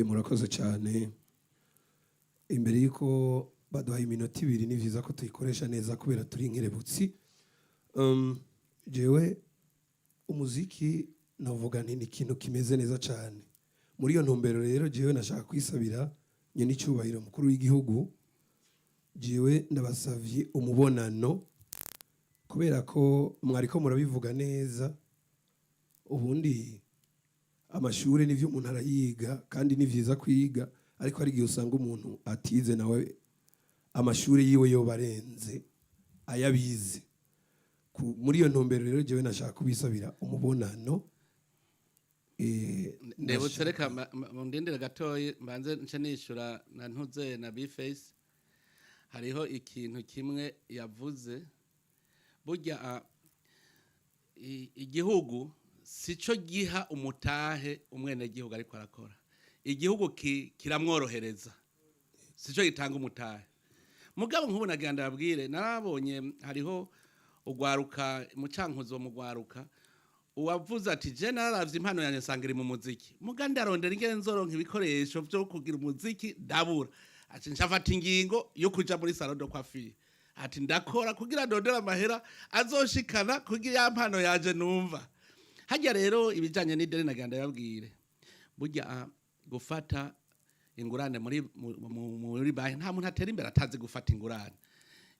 Murakoze cyane. Imbere y'uko baduhaye iminota 2, ni vyiza ko tuyikoresha neza kubera turi inkerebutsi. Jewe umuziki navuga nti ni ikintu kimeze neza cyane. Muri iyo ntumbero rero, jewe nashaka kwisabira nyene icyubahiro mukuru w'igihugu, jewe ndabasavye umubonano, kubera ko mwariko murabivuga neza. Ubundi amashuri n'ivyo umuntu arayiga, kandi ni vyiza kwiga, ariko hari igihe usanga umuntu atize nawe amashuri yiwe yoba arenze ayabize. Muri iyo ntumbero rero, jewe nashaka kubisabira umubonano. Ndebutse, reka mundindire gatoyi, mbanze nce nishura na ntuze na bface. Hariho ikintu kimwe yavuze. Burya igihugu sico giha umutahe umwenegihugu ariko arakora. Igihugu kiramworohereza, sico gitanga umutahe. Mugabo nk'ubu nagira ndababwire, narabonye hariho ugwaruka mu Cankuzo, mu gwaruka uwavuze ati: "Je nararavye impano yanjye nsanga iri mu muziki, muga ndarondera ingene nzoronka ibikoresho vyo kugira umuziki ndabura." Ati: "Nshafata ingingo yo kuja muri salon de coiffure." Ati: "Ndakora kugira ndondere amahera azoshikana kugira ya mpano yanje numva." Hajya rero ibijanye n'ideni, nagira ndababwire, burya gufata ingurane muri banki, nta muntu atera imbere atazi gufata ingurane.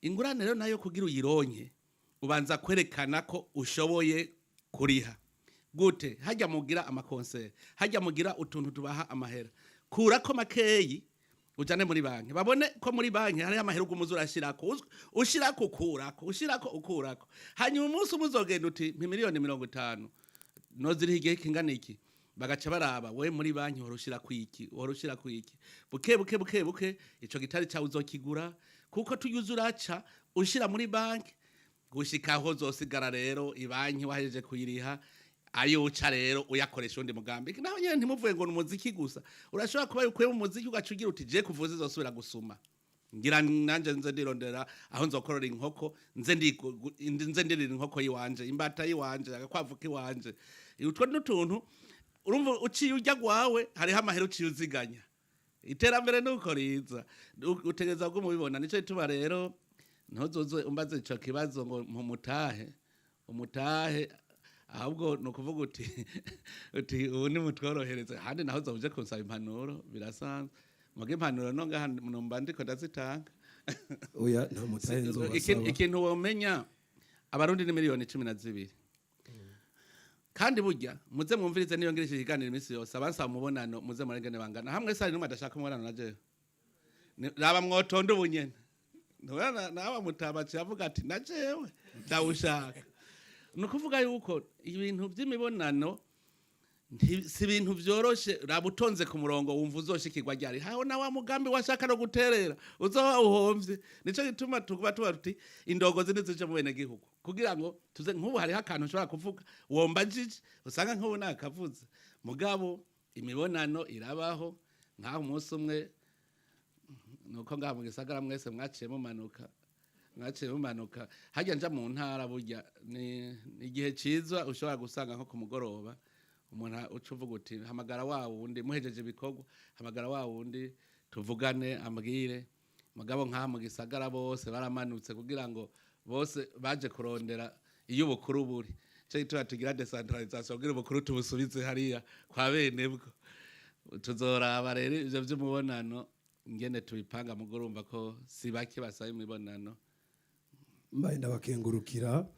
Ingurane rero nayo kugira uyironke, ubanza kwerekana ko ushoboye kuriha. Gute? Hajya mugira ama concerts, hajya mugira utuntu tubaha amahera, kurako makeyi ujane muri banki, babone ko muri banki hariho amahera ugumuza urashirako, ushirako ukurako, ushirako ukurako. Hanyuma umunsi umwe uzogenda uti: "Mpa miliyoni 50, noziriho igihe kingana iki?" Bagaca baraba we muri banki uhora ushira kwiki, uhora ushira kwiki, buke buke buke buke ico gitari cawe uzokigura, kuko tuyuze uraca ushira muri banki gushika aho uzosigara. Rero ibanki wahejeje kuyiriha, ayo uca rero uyakoresha undi mugambi. Naho nyene ntimuvuye ngo ni umuziki gusa, urashobora kuba ukuye mu muziki ugaca ugira uti: "Je kuvuza izosubira gusuma, ngira nanje nze ndirondera aho nzokorora inkoko, nze ndirira inkoko yiwanje, imbata yiwanje, agakwavu kiwanje." Utwo n'utuntu urumva uciye ujya gwawe, hariho amahera uciye uziganya. Iterambere nuko riza. Utegereza ko mubibona. Nico gituma rero ntuzoze umbaze ico kibazo ngo mumutahe umutahe, ahubwo ni ukuvuga uti ubu nimutworohereze. Handi naho uzoba uje kunsaba impanuro, birasanzwe, muga impanuro no ngaha numva ndiko ndazitanga. Oya, nta mutahe nzobasaba. Ikintu womenya, Abarundi ni miliyoni 12, kandi burya muze mwumvirize, niyo ngirisha ikiganiro iminsi yose, abansaba umubonano muze murengene bangana hamwe sari n'umwe adashaka umubonano na jewe. Raba mwotonda ubu nyene. Ntubona nawe mutabaci avuga ati: "Na jewe ndawushaka." Ni ukuvuga yuko ibintu by'imibonano si ibintu vyoroshe. Raba utonze ku murongo, wumva uzoshikirwa ryari? Haho na wa mugambi washaka no guterera uzoba uhomvye. Nico gituma tukuba tuba tuti indongozi nizije mu bene gihugu, kugira ngo tuze. Nk'ubu hariho akantu ushobora kuvuga womba jiji, usanga nk'ubu nakavuze. Mugabo imibonano irabaho. Nk'aho umunsi umwe nuko ngaha mu gisagara mwese mwaciye mumanuka hajya nja mu ntara. Burya ni igihe ciza ushobora gusanga nko ku mugoroba umuntu uca uvuga uti: "Hamagara wa wundi muhejeje ibikorwa, hamagara wa wundi tuvugane, ambwire." Mugabo nk'aha mu gisagara bose baramanutse kugira ngo bose baje kurondera iyo ubukuru buri. Cyo gituma tugira décentralisation, kugira ubukuru tubusubize hariya kwa bene bwo. Tuzoraba rero ivyo vy'umubonano ingene tubipanga, mugo urumva ko si bake basaba imibonano. Mbaye ndabakengurukira,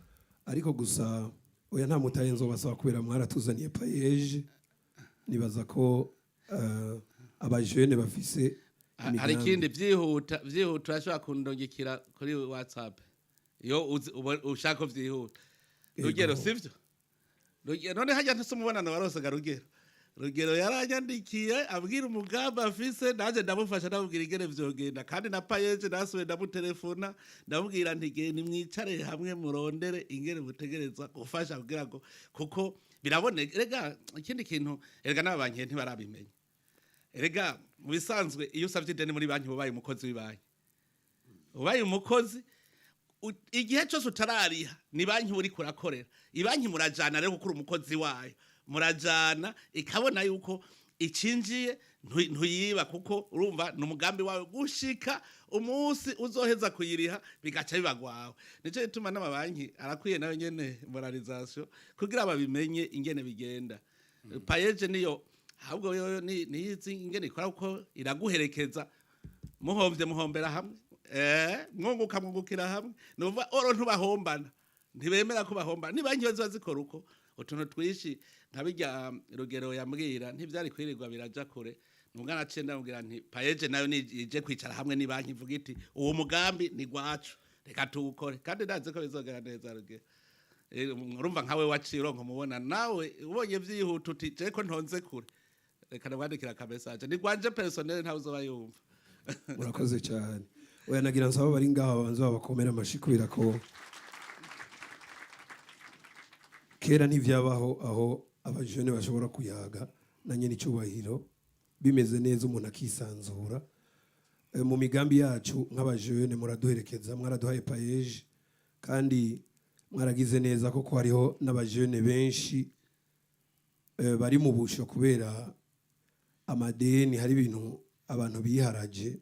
ariko gusa oya, nta mutahe nzobasaba kubera mwaratuzaniye PAEEJ. Nibaza ko abajene bafise Hari imigambi. Ikindi vyihuta vyihuta, urashobora kundungikira kuri WhatsApp iyo ushaka ko vyihuta. Rugero, sivyo? Rugero, none hajya ntese umubonano warose ga Rugero? Rugero yaranyandikiye abwira umugambi afise, nanjye ndamufasha, ndamubwira ingene vyogenda. Kandi na PAEEJ nasubiye ndamutelefona, ndamubwira nti: "Genda mwicare hamwe, murondere ingene mutegerezwa gufasha kugira ngo kuko biraboneka." Erega ikindi kintu, erega n'ababankiye ntibarabimenya. Erega mu bisanzwe iyo usavye ideni muri banki, ubaye umukozi w'ibanki, ubaye umukozi igihe cyose utarariha ni banki uri kurakorera. Ibanki murajana rero, kuko uri umukozi wayo, murajana ikabona yuko Icinjiye ntuyiba, kuko urumva ni umugambi wawe gushika umunsi uzoheza kuyiriha, bigaca biba gwawe. Nico gituma n'amabanki arakwiye nayo nyene moralisation kugira babimenye ingene bigenda. PAEEJ niyo ahubwo yoyo ni niyizi ingene ikora, kuko iraguherekeza. Muhomvye muhombera hamwe, mwunguka mwungukira hamwe. Nuva oro ntubahombana, ntibemera ko bahombana. Ni banki ziba zikora uko utuntu twishi nka bijya. Rugero yambwira ntivyari kwirirwa biraja kure. Nubwo naciye ndamubwira nti PAEEJ nayo nije kwicara hamwe ni banki ivuga iti uwo mugambi ni gwacu, reka tuwukore, kandi ndazi ko bizogera neza. Rugero, urumva nkawe waciye uronka umubona nawe ubonye vyihuta uti je ko ntonze kure, reka ndabandikira aka message ni gwanje personnel, ntawe uzoba yumva. Murakoze cyane. Oya, nagira nsaba bari ngaho babanza babakomera amashi, kubera ko kera ntivyabaho aho abajene bashobora kuyaga na nyene icyubahiro bimeze neza, umuntu akisanzura. Mu migambi yacu nk'abajene muraduherekeza, mwaraduhaye PAEEJ kandi mwaragize neza, kuko hariho n'abajene benshi bari mu busho kubera amadeni. Hari ibintu abantu biharaje,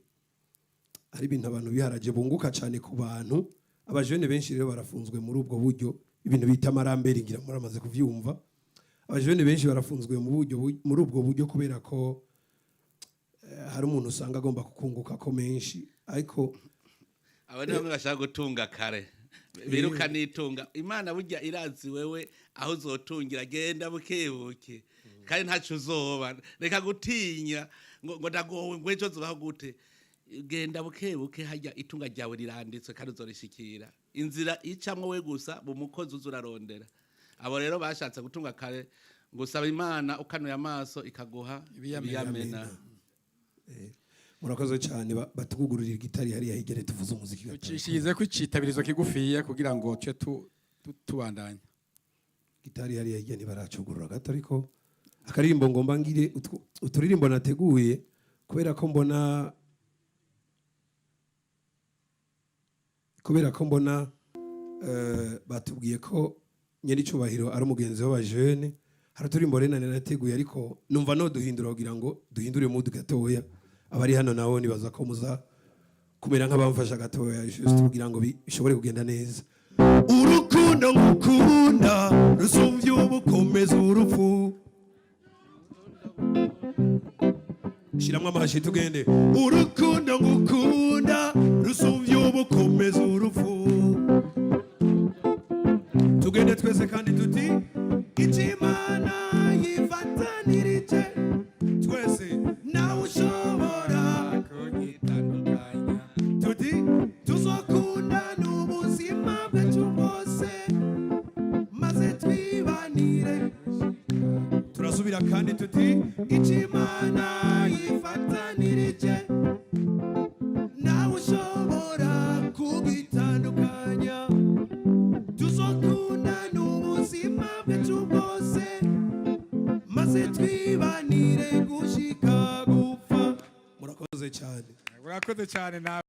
hari ibintu abantu biharaje bunguka cyane ku bantu. Abajene benshi rero barafunzwe muri ubwo buryo, ibintu bita amarambere, ngira muramaze kuvyumva. Abajene benshi barafunzwe mu buryo muri ubwo buryo kubera ko hari umuntu usanga agomba kukunguka ko menshi, ariko Aba ni bamwe bashaka gutunga kare, biruka n'itunga. Imana burya irazi wewe aho uzotungira. Genda bukebuke kandi ntaco uzoba. Reka gutinya ngo ndagowe, ngo ejo zubaho gute. Genda bukebuke, harya itunga ryawe riranditswe kandi uzorishikira. Inzira icamwo we gusa bumukozi uza urarondera. Abo rero bashatse gutunga kare, ngo usaba Imana ukanuye amaso ikaguha Ibiyamena. Ibiyamena. Murakoze cyane. Batwugururira igitari hariya higere tuvuze umuziki gatoya. Ducishirize ko icitabirizo kigufiya kugira ngo tuce tubandanye. Gitari hariya hirya ntibaracugurura gato, ariko akaririmbo ngomba ngire uturirimbo nateguye kubera ko mbona batubwiye ko nyir'icyubahiro ari umugenzi w'abajene. Hari uturirimbo rero nari nateguye, ariko numva no duhindura kugira ngo duhindure mood gatoya. Abari hano nabo nibaza ko muza kumera nk'abamfasha gatoya, just kugira ngo bishobore kugenda neza. Urukundo ngukunda rusumvye ubukomeza urupfu. Shiramwo amashi tugende. Urukundo ngukunda rusumvye ubukomeza urupfu. Tugende twese kandi tuti icimana yifatanirije twese nawe ushobora. Tuti tuzokundana ubuzima bwacu bwose maze twibanire. Turasubira kandi tuti icimana yifatanirije nawe ushobora kugitandukanya, tuzokundana ubuzima bwacu bwose maze twibanire gushika gupfa. Murakoze cyane. Urakoze cyane nawe.